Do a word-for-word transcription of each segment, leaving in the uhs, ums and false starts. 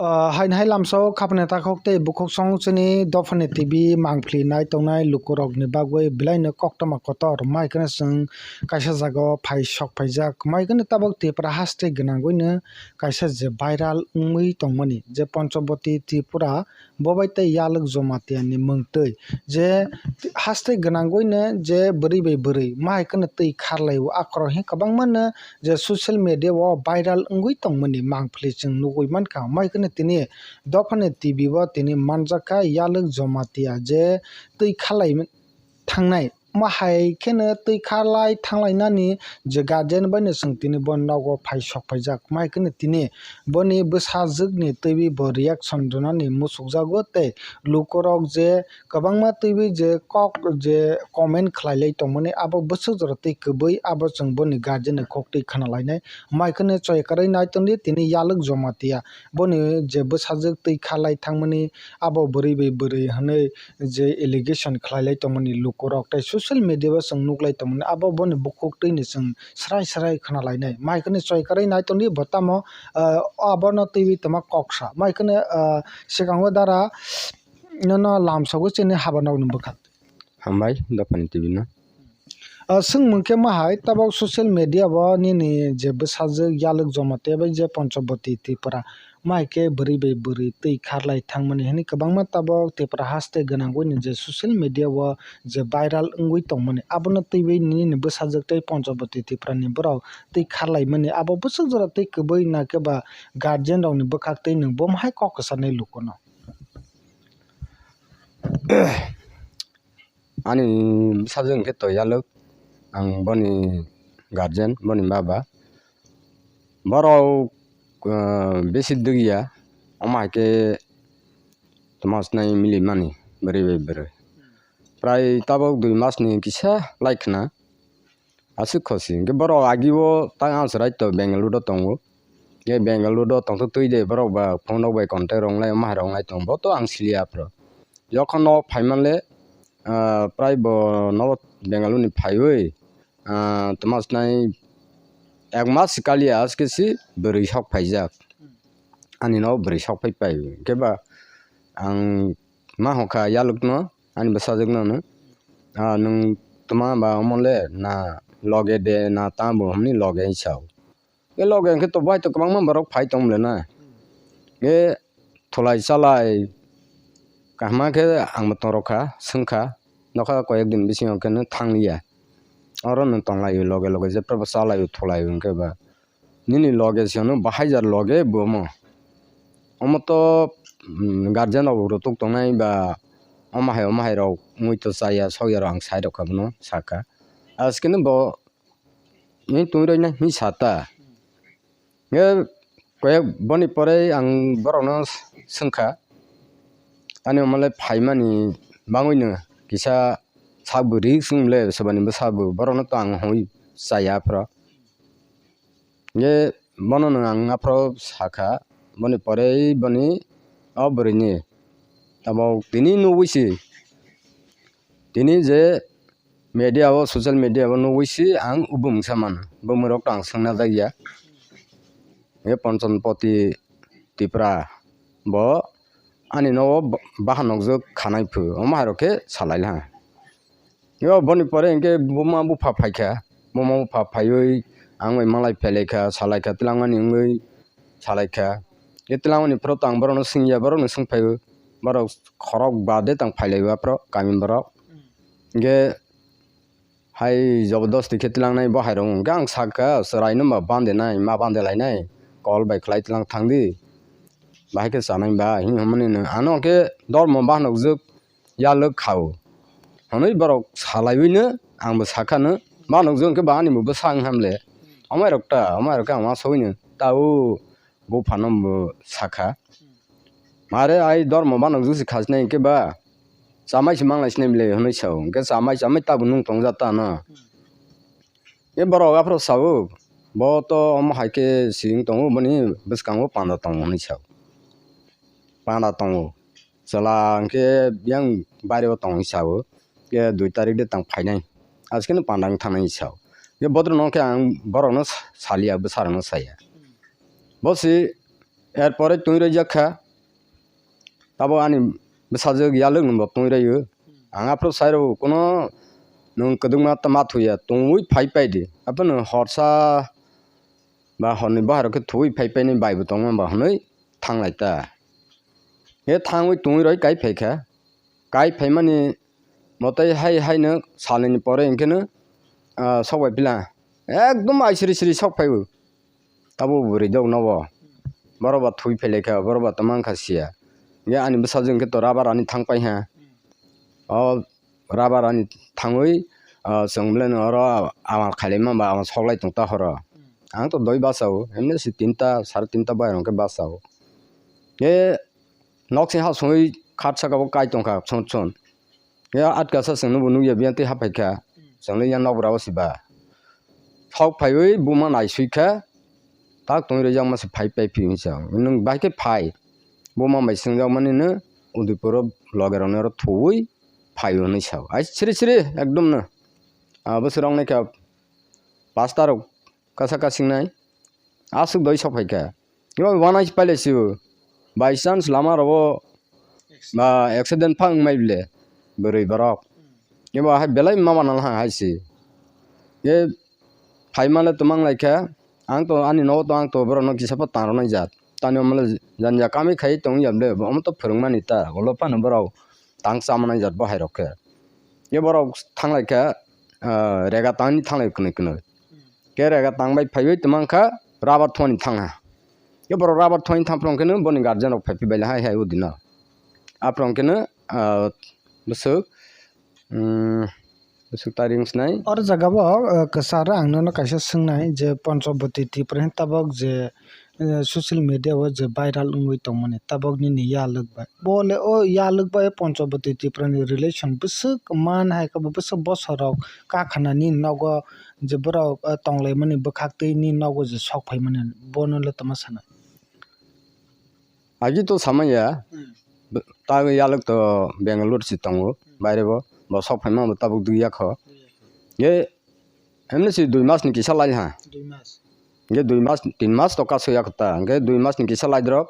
Ah, haini hai lamsao khapni takhuk tei bukhuk song chini dophani T V mangpli nai tongnai lukurokni bagwi belaino koktwma kotor, mai kheno chwng kaisa jagao phai sok phaijak. Mai kheno tabuk Tripura haste gwnangwino kaisa je viral wngwi tongmani, je Panchobati Tripura, bo bai tei Yalwk Jamatia ni mwngtwi, je haste gwnangwino je bwrwi bai bwrwi, mai kheno twi kharlai o akhoro hinkhe kwbangmano je social media o viral wngwi tongmani mangpili chwng nugwi mankha. Mai kheno tini dophani T V o tini manjakha Yalwk Jamatia je twi kharlai thangnai. Omo hai kheno twi kharlai thanglainani je guardian baino chwng tini bo nogo phai sok phaijak. Mai kheno tini boni bwsajwkni twiwi bo reaction rwnani muchukjago tei lukurok je kwbangma twiwi je kok je comment khlailai tongmani, abo bwswk jora tei kwbwi, abo chwng boni guardian ni kok twi khna lainai. Mai kheno choi kwrwi nai tongdi tini Yalwk Jamatia boni je bwsajwk twi kharlai thangmani, abo bwrwi bai bwrwi hwnwi je allegation khlailai tongmani lukurok tei social media o chwng nuklai tongmani, abo boni bukhuk twini chwng srai srai khna lainai. Mai kheno choi kwrwi nai tongdi bo tamo, ah, abono twiwi tongma kok sa. Mai kheno, ah, swkango dara nono lamsogo chini habanokni bwkhak. Hambai dophani T V no. Ah, swngmung khe ma hai tabok social media o nini je bwsajwk Yalwk Jamatia bai je Panchobati Tripura, ma hai khe bwrwi bai bwrwi twi kharlai thangmani hwnwi kwbangma tabok Tripura haste gwnangwini je social media o je viral wngwi tongmani, abono twiwi nini bwsajwk tei Panchobati Tripura ni borok twi kharlaimani, abo bwswk jora twi kwbwi na khe ba guardian rokni bwkhak twi nwng bo ma hai kok kwcharnai lukuno. Ani bwsajwk hwnkhe to Yalwk, ang boni guardian, boni baba. Borok, ah, bisi dwgya, omo hai khe tamo sinai mili mani bwrwi bai bwrwi. Prai tabok dui mas ni kisa lai khna. Aswk khosi. Hwnkhe borok agi o tang ang chwrai to Bengaluru o tongo. Hwnkhe Bengaluru o tongtwtwi de borok ba phone rok bai contact rok wnglai, omo hai rok wnglai tongo. Bo to ang siliya aphuru. Jokhon nok phai manle, ah, prai bo nogo Bengaluru ni phaiwi, ah, tamo sinai ek mas si kaliya aske si bwrwi sok phaijak. Ani nogo bwrwi sok phai pai. Hwnkhe ba ang ma hokha Yalwk no, ani bwsajwk no hwno, "Ah, nwng tma ba omo le na loge de na tamo?" hwnwi loge hwnwi sa-o. Khe loge hwnkhe to bai to kwbangma borok phai tong le na. Khe thulai chalai kaham khe ang bo tong rw kha, swng kha, nokha koyek din bisingo khe no thang liya. Oro no tong lai o loge loge, jephru bo cha lai o, thu lai o, hwnkhe ba nini loge se hwno bahai jar loge bo omo. Omo to, mm, guardian rok rutuk tongnai ba omo hai omo hai rok wngwi to chaya sok ya rok ang sai rok kha bono saka. Aske no bo ni twi roi na hinwi sa ta. Nge koyek boni pore ang borok no swng kha. Ani omo le phaimani bangwi no kisa sak bo risk wng le soba ni bwsa bo borok no to ang hwnwi chaya aphuru. Nge bono no ang aphuru sakha, boni pore boni o bwrwi ni abo tini nugwi si, tini je media o, social media o nugwi si ang ubu mungsa mano, bumung rok to ang swngna jak ya. Nge Panchobati Tripura bo ani nogo ba-, bahan nokjwk khanai phu, omo hai rok khe salai ha. Yo, boni pore hwnkhe buma bupha phaikha, buma bupha phaiwi ang bai malai phelaikha, salaikha, twlangmani wngwi salaikha. Khe twlangmani phuru tang borokno swngya, borokno swngphaiwi, borok khorok bade tang phailaio aphuru kami borok. Hwnkhe hai jobodosti khe twlangnai bo hai rok hwnkhe ang sakha, chwraino ba bande nai, ma bande lainai, kol bai khlai twlang thangdi, bahai khe chanai ba, hini hwnmani ano khe dormo bahanokjwk yalwk kha-o. Hwnwi borok salaiwino angbo sakha no, ba nukjwk hwnkhe ba ani bo bwsa wng ham le. Amai rok ta, amai rok khe ang uansugwino ta o buphano bo sakha. Mare ai dormo ba nukjwk se khajnai hwnkhe ba chamai se manglai sinai bwle hwnwi sa-o. Hwnkhe chamai chamai tabuk nung tongja ta no. Khe borok aphuru sa-o, bo to omo hai khe siyung tongo, boni bwskango panda tongo hwnwi sa-o. Panda tongo. Chwla hwnkhe yang baireo tongwi sa-o, khe dui tarik de tang phainai, askeno panda wng thangnai sa-o. Khe bohrokno khe ang borokno sa-, saliya, bwsarokno saya. Bo se Er pore twi rwjak kha. Tabo ani bwsajwk yalwk nwng bo twi rw-o. Ang aphuru sai rw-o, kuno nwng kwdwkma ta ma thuya, tongwi phai pai di. Aphano horsa ba horni bahai rok khe thuwi phai painai bai bo tongma ba hwnwi thanglai ta. He thangwi tongwi roi kai phai kha. Kai phaimani motai hai haino salnini pore hinkhe no, ah, sok bai pila. Ekdom aisiri siri sok phai-o. Tabo bwrwi dok nobo. Borok ba thwi phai lai kha, borok ba tamo wng kha siya. Hinkhe ani bwsajwk hinkhe to rubber ani thang pai ha. O rubber ani thangwi, ah, chwng belai no oro amal khailai ma ba amal sok lai tong ta horo. Ang to doi basa-o, emni si tinta, sare tinta bai rok khe basa-o. He nok sing ha songwi khat saka bo kai tong kha chon chon. Ya atkasa chwngno bo nukya, biyang twi haphai kha. Chwngno yang nok brao si ba. Thok phaiwi buma naisui kha. Tak tongwi rwjak ma se phai pai phi hinsa. Nwng bai khe phai. Buma bai swngjak mani no Udaipuro loge rokno oro thuwi phai hwnwi sa. Ai siri siri ekdom no. Ah, bwswk rok nai kha pasta rok kasa kasing nai. Aswk doi sok phai kha. Ibo wanai pailai sio. By chance lama rogo ba accident phang mai bile. Bwrwi borok. Ibo hai belai ma wana hai si. Ye phaimale twmang lai kha. Ang to ani nogo to ang to borok no kisa po tang rwnai jat. Tani omole janja kami khai tong ya bile. Omo to phwrwng mani ta. Ulo phano borok tang cha manai jat bo hai rok khe. Ye borok thang lai kha, ah, rega tangni thang lai kwnwi kwnwi. Ke rega tang bai phaiwi twmang kha rubber thoni thang ha. Ke borok rubber thoni thang phrang khe no boni guardian rok phai phai bai hai hai udi no. Aphrang khe no, ah, bwswk, um, bwswk taring snai. Or jaga bo, ah, kwcharo ang nono kaisa swngnai je Panchabati Tripura hin tabok je, eh, social media o je viral wngwi tongmani tabok nini yalwk bai. Bo le o yalwk bai Panchabati Tripura ni relation bwswk man hai khe bo bwswk bosor rok kakhana nini nogo je borok, eh, tonglaimani bwkhak twi nini nogo je sok phaimani bono le tamo sana. Agi to samaya, Hmm. b-, ta yalwk to Bangalore si tongo, Hmm. baire bo, bo sok phaima bo tabuk dui yakho. Dui yakho. Ye, emni si dui mas ni kisa lai ha. Dui mas. Hingke dui mas, tin mas to kaso yak ta. Hingke dui mas ni kisa lai drop.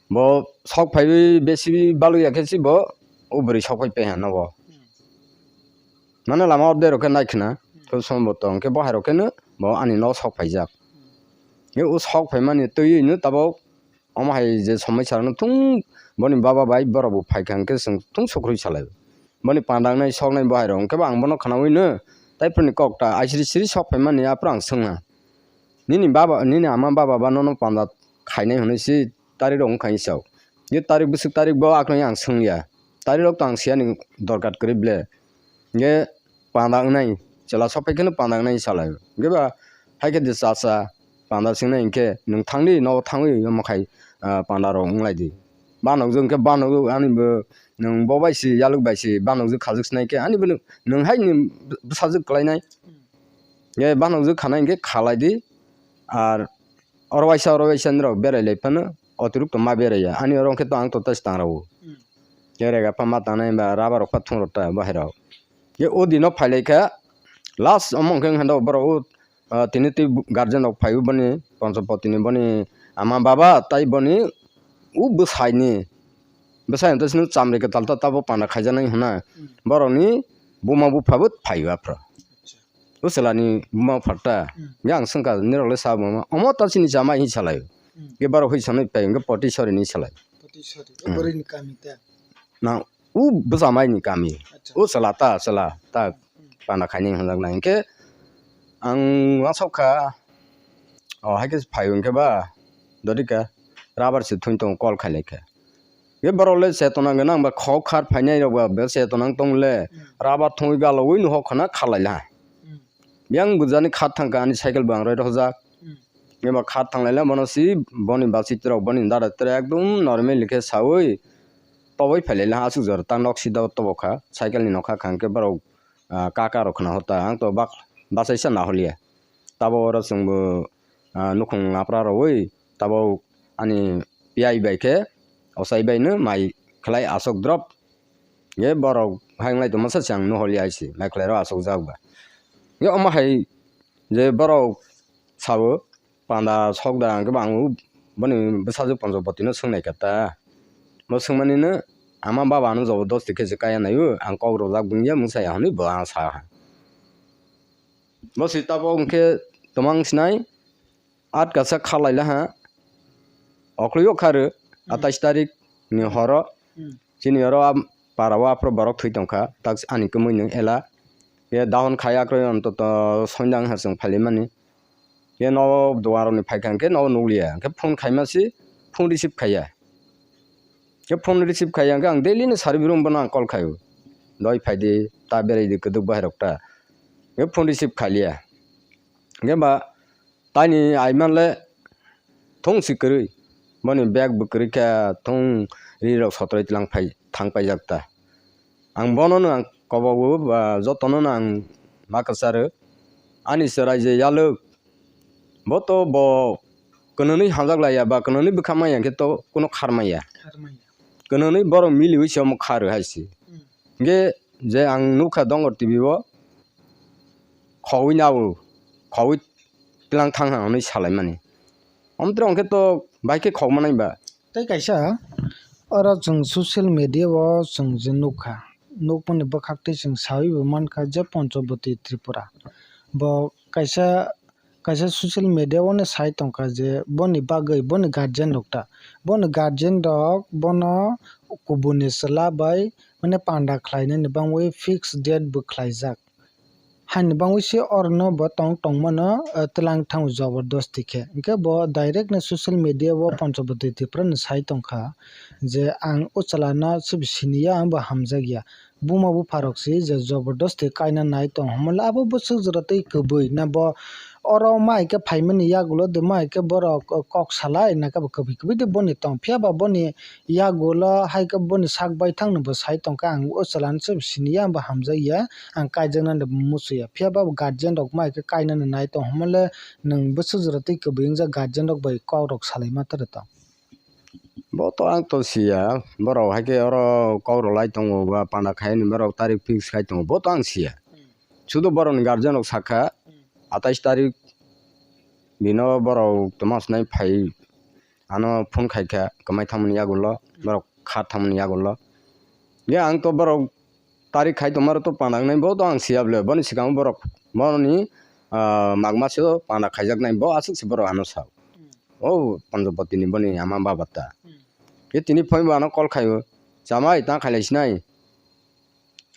Bo sok phaiwi besi balwi ya khe si bo o bwrwi sok phai peha nogo. Hmm. Mane lama o derok khe nai khna. Hmm. Thub som bo tong khe bo hai rok khe no bo ani no sok phaijak. Hmm. Hingke o sok phaimani twiwi no tabok omo hai je somoi sa rok no thung boni baba bai borok bo phai kha hingke chwng thung sukrui salai. Boni panda wngnai soknai bo hai rok hingke bo ang bono khnaui no tai phone ni kok ta aisiri siri sok phaimani aphuru ang swngna. Nini baba, nini ama baba ba nono panda khainai hwnwi si tarik rok wngkha hinwi sao. Ye tarik bwswk tarik bo akhwlai ang swngya. Tarik rok to ang siyani dorkar kwrwi ble. Ye panda wngnai, chwla sok phai kheno panda wngnai hinwi salai. Hwnkhe ba hai khe de chacha panda swngnai hwnkhe nwng thangdi nogo thangwi omo khai, ah, panda rok wnglai di. Banokjwk hwnkhe banokjwk ani bo nwng bo bai si yalwk bai si banokjwk khajwk swnai khe ani bo nwng hai ni bwsajwk kwlainai. Ye banokjwk khanai hwnkhe khalai di. Ar oro waisa oro waisa nirok berai lai phano otirok to ma berai ya. Ani oro hwnkhe to ang to tei tang rw-o. Hmm. Ye rega pha ma tangnai ba rubber rok pha thung rok ta bahai rok. Ye o dino phai lai kha last omo hwnkhe hwndo borok o, ah, tini twi guardian rok phai o boni Panchapati ni boni ama baba tai boni o bwsai ni bwsai hwnkhe sini chamri kwtal ta tabo panda khaijaknai hwnna. Hmm. Borok ni buma bupha bo phai o aphuru. Acha. O chwla ni buma phalta. Hmm. Yang swngkha nirok le sa buma. Omo ta chini chamai hin salai. Hmm. Ke baro hui sanai pai hwnkhe poti sori ni salai. Poti sori. Hmm. O bwrwi ni kami ta. Na u bwsa mai ni kami. Acha. O chwla ta chwla ta. Hmm. Panda khaini hwnjak nai hwnkhe ang uansuk kha. O hai khe phai hwnkhe ba dori kha rubber se thun tong kol khai lai kha. Ye borok le chetona gwnang ba khok khar phainai rok ba be chetona wng tong le Hmm. rubber thungwi galogwi nuhok khna khalai la. Hmm. Yang bujani khat thangkha ani cycle bo ang roi rokjak. Hmm. Eba khat thang lai la bono si boni basi rok boni dada tere ekdum normal khe sawi toboi phai lai la aswk jora ta nok sida o tobo kha cycle ni nokha khang khe borok, ah, kaka rok khna hota ang to bak basaisa na holiya. Tabo oro chwngbo, ah, nukhung lapra rogwi tabo ani piyai bai khe ochai bai no mai khlai aswk drop. Ye borok hai wng lai tongma se chang no holi hai se mai khlai rok aswk jak ba. Ye omo hai je borok sao panda sok da hwnkhe bo ang boni bwsajwk Ponchobotino swngnaikha ta. Bo swngmanino ama baba ano jobodosti khe se kaya naio, ang kok rwjak bwngya mwsaya hwnwi bo ano sakha. Bo se tabok hwnkhe twmang sinai, aat kaisa kha laila ha, okloi o kha rw, atais tarik ni horo, chini oro a para o aphuru borok thwi tongkha, tak ani kwmwi nwng ela, khe dahon khai akroi ontoto soindang ha chwng phailaimani, khe nogo dogan rokni phaikha hwnkhe nogo nukliya, hwnkhe phone khaima se phone receive khaiya, khe phone receive khaiya hwnkhe ang daily no sari brum bono ang call khaio, doi phaidi ta beraidi kwdwk bahai rok ta, khe phone receive khailiya. Hwnkhe ba taini aimanle thung si kwrwi, boni bag bo kwrwi khe thung ri rok sotroi tlang phai thang paijak ta. Ang bono no ang kobogo ba jotono no ang ma kwcharo. Ani chwrai je yalwk, bo to bo kwnwnwi hamjak laiya ba kwnwnwi bwkha manya khe to kuno khar manya. Khar manya. Kwnwnwi borok miliwi se omo khar hai se. Hmm. Hwnkhe je ang nukha Dongor T V o khogwi nabo, khogwi tlang thang hwnwi salaimani. Omtwrwng khe to bai khe khogmanai ba. Tei kaisa oro chwng social media o chwng je nukha, nukmani bwkhak tei chwng sawi bo mankha je Ponchoboti Tripura. Bo kaisa, kaisa social media o no sai tongkha je boni bagwi boni guardian rok ta. Boni guardian rok bono kubuni chwla bai mane panda khlainani bangwi fix date bo khlaijak. Haini bangwi se orono bo tong tongmano, eh, twlang thango jobordosti khe. Hwnkhe bo direct no social media o Ponchoboti Tripura ni sai tongkha je ang o chwla no se bo siniya, ang bo hamjakya. Buma bupha rok se je jobordosti kaina nai tong hwnmale abo bwswk jora tei kwbwi na bo oro ma hai khe phaimani yagulo de ma hai khe borok kok salai na khe bo kwbwi kwbwi de boni tong. Phiya ba boni yagulo hai khe boni sak baithang no bo sai tongkha, ang o chwla no se bo siniya, ang bo hamjakya. Ang kaijaknani musuya. Phiya ba bo guardian rok ma hai khe kainani nai tong hwnmale nwng bwswk jora tei kwbwi wngjak guardian rok bai kok rok salaima tere tong. Bo to ang to siya, borok hai khe oro kok rok lai tongo ba panda khai ni borok tarik fix khai tongo, bo to ang siya. Sudu borok ni guardian rok sakha, atais tarik bino borok twma swnai phai, ano phone khai kha, kwmai thangmani yagulo, borok kha thangmani yagulo. Ya ang to borok tarik khai tongma rok to panda wngnai, bo to ang siya bwle, boni swkango borok boni, ah, magma se panda khaijaknai, bo aswk se borok ano sao. O Ponchoboti ni boni ama baba ta. Khe tini phone bo ano call khaio, chamai ta khailai sinai.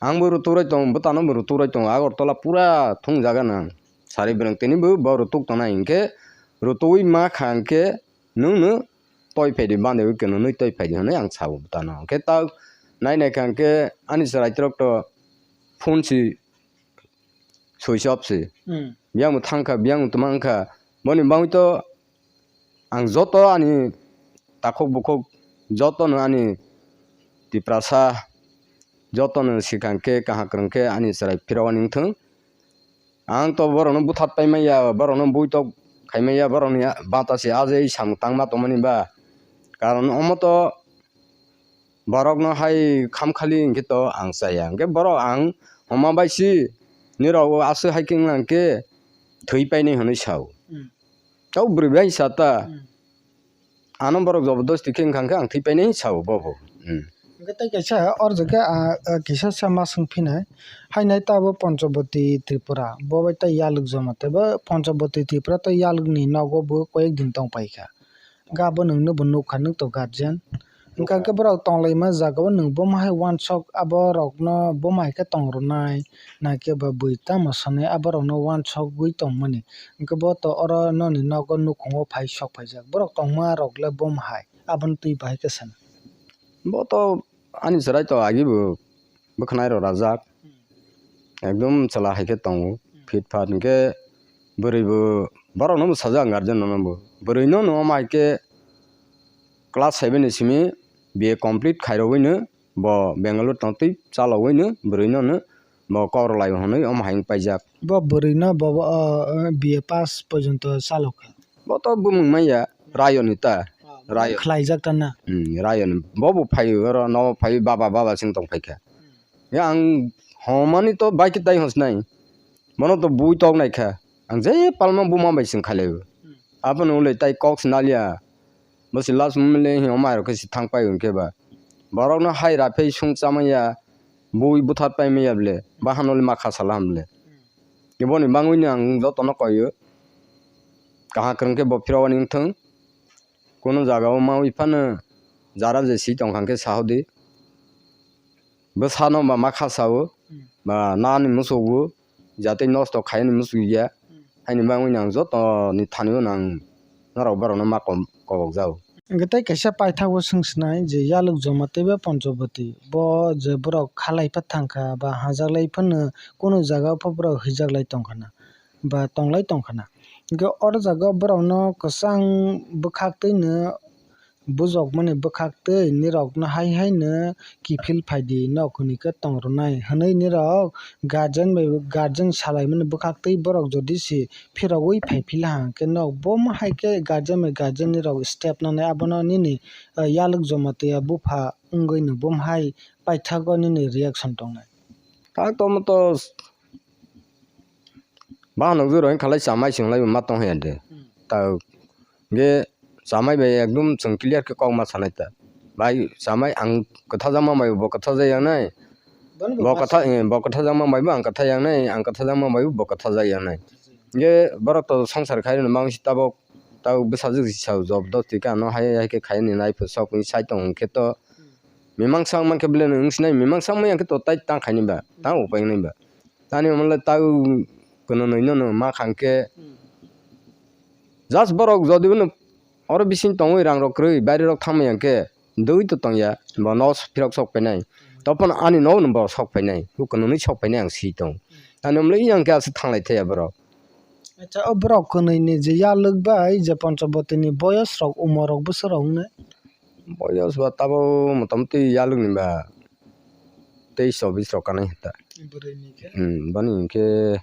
Ang bo rutuk rai tong, bwtano bo rutuk rai tong, Agartala pura thung jaga nang. Sari bwrwng tini bo, bo rutuk tongnai hinkhe, rutugwi ma kha hinkhe, nwng no toi phaidi, bande wi kwnwi toi phaidi hwnwi ang sao bwtano. Hinkhe ta nai nai kha hinkhe ani chwrai trok to phone si switch off si. Hmm. Biyang bo thang kha, biyang bo twma wng kha. Boni bagwi to ang joto ani takhuk bukhuk, joto no ani Tiprasa, joto no swkang khe, kaham kwrwng khe ani chwrai phirok ani wng thung. Ang to borok no buthat pai manya, borok no buitok khai manya, borok ni bata se ajai samung tangma tongmani ba. Karon omo to borok no hai kham khali hinkhe to ang chaya. Hinkhe borok ang homa bai si nirok aswk hai khe wng nang khe thwi painai hwnwi sao. Hmm. Tau bwrwi bai sa ta. Hmm. Ano borok jobodosti khe wngkha khe ang thwi painai sao bobo. Hmm. Hwnkhe tei kaisa or jaga, ah, ah, kisa sa ma swng phinai. Hainai ta bo Ponchoboti Tripura. Bo bai tei yalwk joma tei bo Ponchoboti Tripura tei yalwk ni nogo bo koyek din tong pai kha. Ga bo nwng no bo nuk kha, nwng to guardian. Wngkha khe borok tonglaima jaga o nwng bomo hai uansuk abo rok no bomo hai khe tong rwnai, na khe ba bui tamo sanai abo rok no uansugwi tongmani. Hwnkhe bo to oro noni nogo nukhungo phai sok phaijak. Borok tongma rok le bomo hai, abono twi bahai khe sana. Bo to ani chwrai to agi bo bwkhanai rok rajak. Hmm. Ekdom chwla hai khe tongo. Hmm. Fit fat hinkhe bwrwi bo borok no bo sajak guardian no bo. Bwrwi no no omo hai khe class seven ni simi B A complete khairogwi no bo Bangalore tongtwi chalogwi no bwrwi no no bo kok rwlai hwnwi omo hai wng paijak. Bo bwrwi no bo, bo, o, o, B A pass porjonto chalokha. Bo to bumung manya Rayoni ta. Ah, Rayon. Khlaijak ta na? Hmm, Rayoni. Bo bo phai oro no phai baba baba sing tong phaikha. Hmm. Ya ang homani to bai khe tai hosnai. Bono to bui tok nai kha. Ang je palma buma bai sing khalai. Hmm. Abono ulai tai kok sinalia. Bo se last moment le hino mairok khe se thang pai hwnkhe ba. Borokno hai ra phei sung chamaya, bui buthar pai maya ble, bahanole ma kha sala ham ble. Boni bangwino ang jotono koio. Kaham kwrwng khe bo phirogwi wng thung. Kunu jagao mawi phano jara je si tongkha khe sahodi. Bwsano ba ma kha sao, ba nani musugo, jatei nosto khaini musugo ya. Haini bangwino ang jotoni thani o nang norok borokno ma kom-, kobok jao. Hwnkhe tei kaisa paithago swng swnai je yalwk joma tei ba Ponchoboti bo je borok khalai pha thangkha ba hajaklai phano kunu jagao pha borok hijaklai tongkha na ba tonglai tongkha na. Hwnkhe oro jaga borokno kwchang bwkhak twi no bujokmani bwkhak twi nirokno hai hai no kiphil phaidi nok hwnwi khe tong rwnai hwnwi nirok guardian bai guardian salaimani bwkhak twi borok jodi se phirogwi phai phila hwnkhe nok bomo hai khe guardian bai guardian nirok step nanai abono nini, eh, yalwk joma twi ya bupha wngwi no bomo hai paithago nini reaction tongnai. Tak tomo to Bahanok jora wngkha lai chamai swnglai ma tong ya de. Hmm. Ta hwnkhe chamai bai ekdum chwng clear khe kok ma sanai ta. Bai chamai ang kwthajakma bai bo kwthajak yangnai. Bono bo Bo ma kwtha-, sa- eh, bo kwthajakma bai bo ang kwtha yangnai, ang kwthajakma bai bo bo kwthajak yangnai. Hwnkhe borok to songsar khai rwna mangsi tabok, tabok bwsajwk si sao job dos tika no hai hai khe khai ni nai phu sok ni sai tong hwnkhe to Hmm. mimang sak mankhe bele no wng sinai, mimang sak manya khe to tai tang khai ni ba, tang upai wngnai ba. Tani omo le tau kwnwi no no ma kha hwnkhe. Hmm. Just borok jodi bono oro bising tongwi rang rok kwrwi baire rok thangmaya hwnkhe dui to tongya, bo no phirok sok painai. Topon ani no no bo sok painai, bo kwnwi sok painai ang si tong. Tani omo le yang khe aswk thanglai thaya borok. Acha, o borok kwnwi ni je yalwk bai je Ponchoboti ni boyos rok umor rok bwswk rok wngnai? Boyos ba tabo motamoti yalwk ni ba teis chobis rok kanai hita. Bwrwi ni khe? Hmm, bani hwnkhe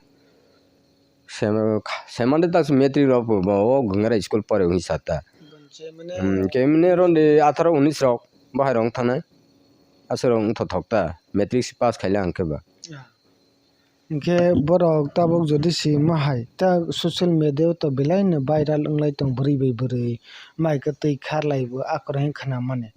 sem-, semante tak matric rok bo, bo o Gangara school pore hwnwi sa ta. Boni se mane Hmm, kemne ronde atharo unis rok bahai rok wng thanai. Aswk rok wng thok thok ta. Matric se pass khaila hwnkhe ba. Ah. Hwnkhe borok tabuk jodi si ma hai ta social media o to belai no viral wnglai tong bwrwi bai bwrwi mai kwtwi kharlai bo akorog khe khna mani.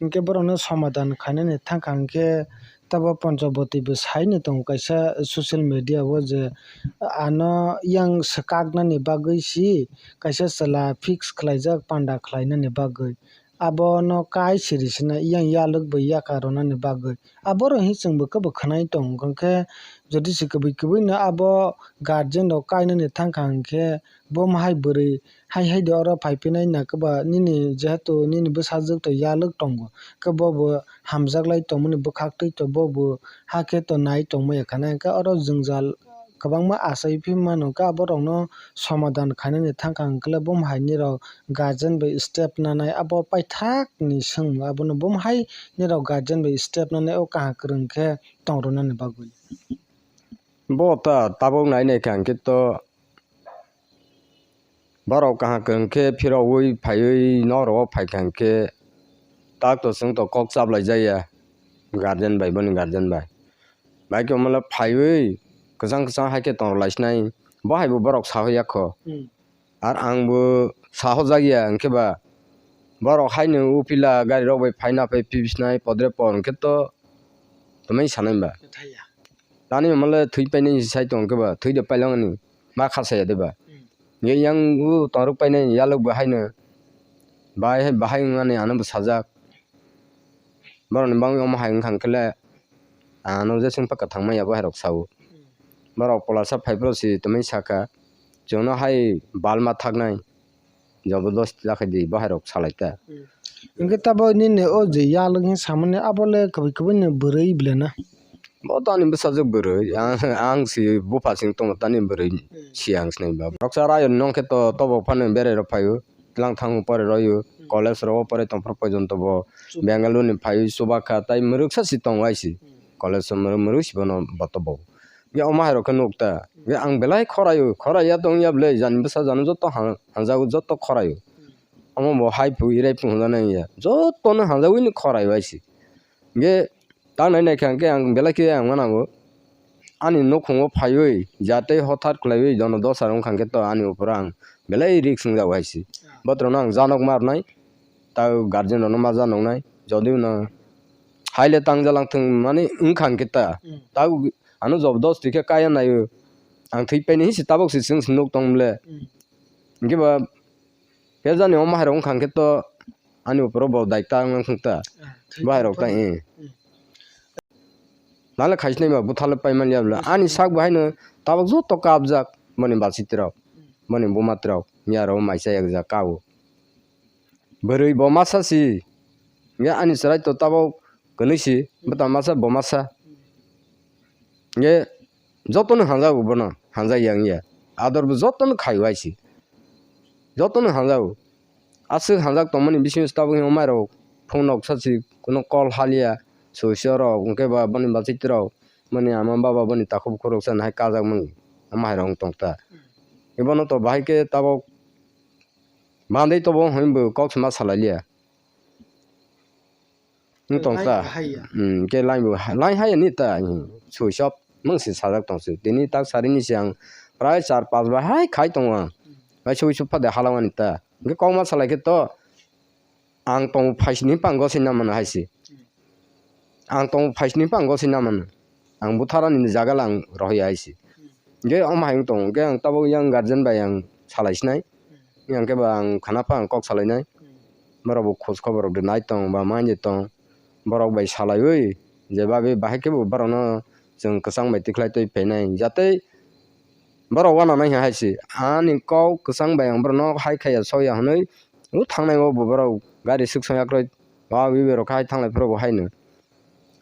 Hwnkhe borokno somadan khainani thangkha hwnkhe tabo Ponchoboti bo saino tongo kaisa social media o je ano yang swkaknani bagwi si kaisa chwla fix khlaijak panda khlainani bagwi. Abono kai siri sina yang yalwk bai yaka rwnani bagwi. Aboro hinwi chwng bo khe bo khwnai tong, hwnkhe jodi se kwbwi kwbwi no abo guardian rok kainani thangkha hwnkhe bo hai bwrwi hai hai de oro phai phinai na kwba nini jehetu nini bwsajwk to yalwk tongo, khe bo bo hamjak lai tongmani bwkhak twi to bo bo hakhe to nai tongmaya kha na, hwnkhe oro jwngjal kwbangma achai phi mano, hwnkhe aborokno somadan khainani thangkha hwnkhe bo hai nirok guardian bai step nanai abo paithak ni swngmung abono bo hai nirok guardian bai step nanai o kaham kwrwng khe tong rwnani bagwi. Bo ta tabuk nai nai kha hwnkhe to borok kaham kwrwng khe phirogwi phaiwi norok o phaikha hwnkhe tak to chwng to kok chaplai jaya guardian bai boni guardian bai. Bai khe omo le phaiwi kwchang kwchang hai khe tong rwlai sinai bo hai bo borok sawi ya kho. Hmm. Ar ang bo sahojak ya hwnkhe ba borok haino uphila gari rok bai phaina phai phi sinai podre por hwnkhe to twmai sanai ba. Thai ya. Tani omo le thwi painai sai tong hwnkhe ba thwi de pailangni ma kha saya de ba. Hmm. Nge yang u tong rwk painai yalwk bo haino bahai hai bahai wngmani ano bo sajak. Borokni bangwi omo hai wngkha hwnkhe le, ano jeswng pha kwthang manya bo hai rok sao. Borok polasa phai phuru si twmwi sakha, chwngno hai balma thaknai, jobodosti lakhai di bo hai rok salai ta. Hwnkhe tabuk nini o je yalwk hinwi samani abo le kwbwi kwbwi ni bwrwi ble na? Bo to ani bwsajwk bwrwi, ang, ang si bupha sing tongo tani bwrwi si ang sinai ba. Noksa rayo nongkhe to tobok phano berai rok phaio. Tlang thango pore roio, college rogo pore tongphuru poijonto bo Bengaluru ni phaiwi chuba kha, tai mwrwksa si tongo aisi. College o mwrwk, mwrwk si bono boto bo. Ge omo hai rok khe nuk ta. Ge ang belai khoraio, khorai ya tong ya bwle, jani bwsa jani joto han-, hanjago joto khoraio. Omo bo hai phu, irai phu hwnjana ya. Joto no hanjagwi ni khoraio aisi. Ge Tang nai nai khe ang khe ang belai khe ang ma nango. Ani nukhungo phaiwi jatei hothat khlaiwi jono dosa wngkha khe to ani uphuru ang belai risk wngjago hai se. Botrokno ang janok ma rwnai, ta guardian rokno ma ja nongnai, jodi no hai le tang jalang thung mani wngkha hwnkhe ta. Hmm. Ta ano jobodosti khe kaya naio, ang thwi paini hinsi tabok se chwng se nuk tong le. Hmm. Hwnkhe ba khe jani omo hai rok wngkha hwnkhe to ani uporo bo daitya wng thung ta. Ah, thwi Bahai rok ta, paini. Eh. Hmm. Nale khaisnai ma butharle paimani ya bwle. Ani sak bo haino tabok joto kapjak boni bachitwi rok, boni buma twrok, miya rok maisa ekjak kao. Bwrwi bo masa si, ya ani chwrai to tabok kwnwi si, bwta masa bo masa. Ye jotono hanjago bono, hanjak ya wngya. Ador bo jotono khaio hai si. Jotono hanjago. Aswk hanjak tongmani bisingo tabuk hino mairok phone rok sachi kuno call haliya, switch off rok, hwnkhe ba boni bachitwi rok, boni ama baba, boni takhuk bukhuk rok se nahai kajak mani, omo hai rok wng tong ta. Ibono to bahai khe tabuk bandai tobo hwnwi bo kok se ma salai liya. Wng tong ta. Line haiya. Hmm, khe line bo ha-, line haiya ni ta, hmm, switch off mung se sajak tong se. Tini tak sari ni se ang prai char panch bai hai khai tongo ang. Bai switch off phade halawani ta. Hwnkhe kokma salai khe to ang tongo phaisni pang gosina mano hai se. Ang tongo phaisni pang gosina mano. Ang butharani jaga le ang rohya hai se. Hwnkhe omo hai wng tongo. Hwnkhe ang tabuk yang guardian bai ang salai sinai. Hwnkhe ba ang khana pha ang kok salainai. Borok bo khoj khobor rok de nai tong ba mai de tong. Borok bai salaiwi je babe bahai khe bo borok no chwng kwchang bai tikhlai twi phainai. Jatei borok wana nai hai se. Ani kok kwchang bai ang borok no hai khaiya soya hwnwi o thangnai o bo borok gari swk song yakrwi ba wi wi rok hai thanglai phuru bo haino.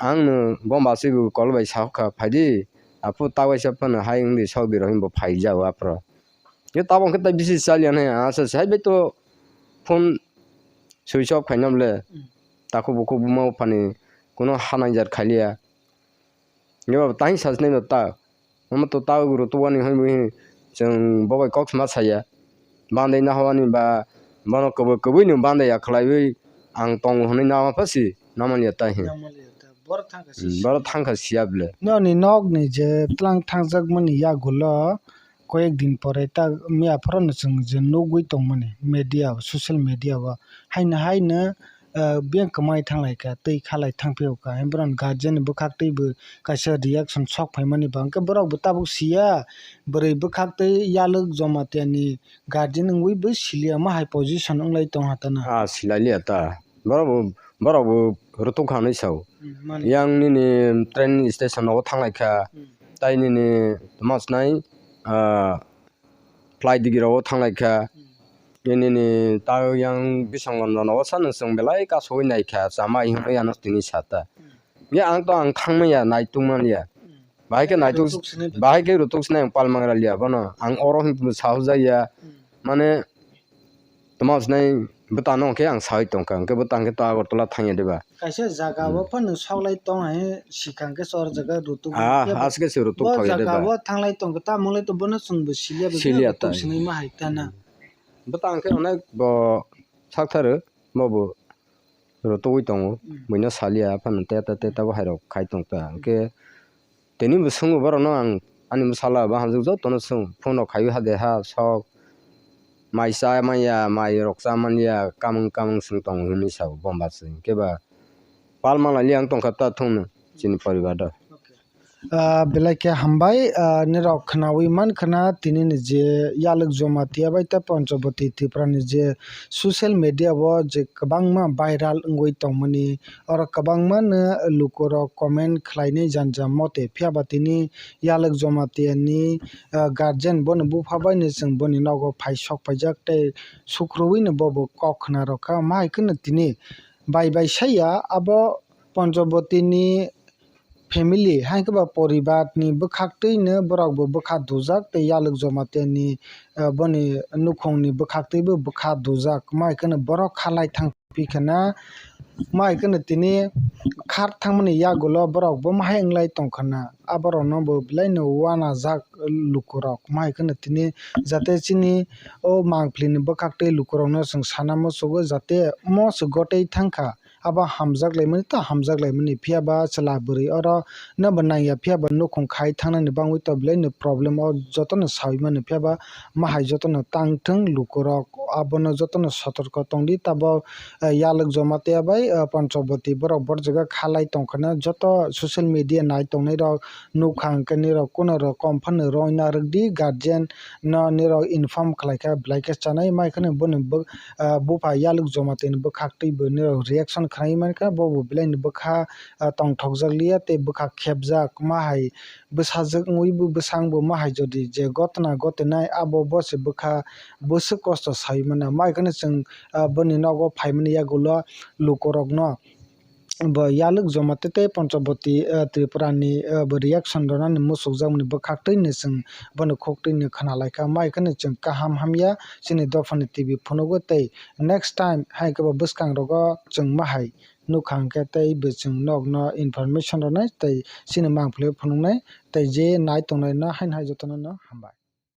Ang no bomba swi bo kol bai sa kha phaidi. Aphu ta waisa phano hai wngdi sokdi rok hinbo phai jago aphuru. Ye tabok khe tai bisi chaliya nai, asa sai bai to phone switch off khaina bole. Hmm. Takhuk bukhuk buma buphani kuno ha nangjar khaliya. Ye ba tang sas nai no ta. Omo to ta guru to wani hoi bui chwng bo bai kok ma saya. Bandai na hawani ba bono kwbwi kwbwi no bandai ya khlaiwi ang tongo hwnwi nama phasi namaliya ta hin. Namaliya ta. Borok thangkha si Hmm, siya. Borok thangkha siya bole. Noni nokni je tlang thangjak mani yagulo koyek din pore ta miya phoro no chwng je nugwi tongmani media o, social media o. Haino haino, ah, beng kwmai thanglai kha, twi khalai thangphio kha. Hai borok ni guardian ni bwkhak twi bo kaisa reaction sok phaimani ba hwnkhe borok bo tabuk siya, bwrwi bwkhak twi yalwk Jamatia ni guardian wngwi bo siliya ma hai position wnglai tong ha tana. Ah, silai liya ta. Borok bo, borok bo rutuk kha hwnwi sao. Hmm, mani. Yang nini train station rogo thanglai kha. Hmm. Tai nini tamo sinai, ah, flight digi rogo thanglai kha. Hmm. Nini ta yang bisong londo rogo sa nung chwng belai kasugwi nai kha, chama hinwi ano tini sa ta. Hmm. Ya ang to ang thangmaya, naituk manya. Hmm. Bahai khe naituk, Rutuk sinai ba? Bahai khe rutuk sinai ang palmangra liya bono. Ang oro hinwi sahojak ya. Hmm. Mane, tamo sinai bwtano hwnkhe ang sawi tongkha, hwnkhe bwta hwnkhe to Agartala thangya diba? Kaisa jaga Hmm. o phano soklai tong hai sikang khe sor jaga rutuk Ah, hwnkhe bo aswk se rutuk bo thokya jaga diba? O thanglai tongkha, tamo le to bono chwngbo siliya bo Siliya rutuk ta. Sinai ma hai ta na. Bwta hwnkhe onek bo saktharo, bo bo rutugwi tongo, Hmm. Buino saliya phano teta teta bo hai rok khai tongta, hwnkhe Tini bo swngo borokno ang, ani bwsala bo hamjwk jotono swngo, phone rok khaiwi ha de ha sok, mai cha manya, mai rok cha manya, kamung kamung swng tongo hinwi sao bomba se. Hwnkhe ba pal manlai ang tongkha ta thungno chini poribar o. Ah, belai khe hambai, ah, nirok khwnawi mankha na tini ni je Yalwk Jamatia bai tei Panchobati Tripura ni je social media o je kwbangma viral wngwi tongmani. Oro kwbangma no lukurok comment khlainai janja mote, phiya ba tini Yalwk Jamatia ni, ah, guardian bono bupha bai no chwng boni nogo phai sok paijak tei sukrubui no bobo kok khna rokha. Ma hai kheno tini bai bai saya abo Panchobati ni family hai khe ba poribar ni bwkhak twi no borok bo bwkha dujak tei Yalwk Jamatia ni, ah, boni nukhung ni bwkhak twi bo bwkha dujak. Ma hai kheno borok khalai thang. Pi khana, ma hai kheno tini khar thangmani yagulo borok bo ma hai wnglai tong khana, aborokno bo belai no uanajak lukurok, ma hai kheno tini jate chini o mangpili ni bwkhak tei lukurokno chwng sana muchugo, jate mo se gotei thangkha, abo hamjak laimani ta hamjak laimani, phiya ba chwla bwrwi oro no bo nangya, phiya ba nukhung khai thangnani bangwi to belai ni problem o joto no sawi mani, phiya ba mahai joto no tang thung lukurok abono joto no sotorko tong di. Tabok, eh, Yalwk Jomatia bai, eh, Panchoboti borok bor jaga kha lai tong kha na, joto social media nai tongnai rok nukha hwnkhe nirok kuno rok kom phano roi narwk di, guardian no nirok inform khlai kha belai khe chanai, mai kheno boni bw-, ah, bupha Yalwk Jomatia ni bwkhak twi bo nirok reaction khlai mankha, bo bo belai ni bwkha, ah, tongthokjak liya tei bwkha khepjak, ma hai bwsajwk wngwi bo bwsang bo ma hai jodi je gotna gotinai abo bo se bwkha bwswk kosto sai mano, mai kheno chwng, ah, boni nogo phaimani yagulo lukurokno bo Yalwk Jomatia tei Panchoboti, ah, Tripura ni, ah, bo reaction rwnani muchukjakmani bwkhak twi ni chwng bono khuk twi ni khna lai kha, mai kheno chwng kaham hamya chini dophani T V phunugo tei next time hai khe bo bwskang rogo chwng ma hai nukha hwnkhe tei bo chwng nokno information rwnai tei chini mangpili phunuknai tei je nai tongnai no haino hai jotono no hambai.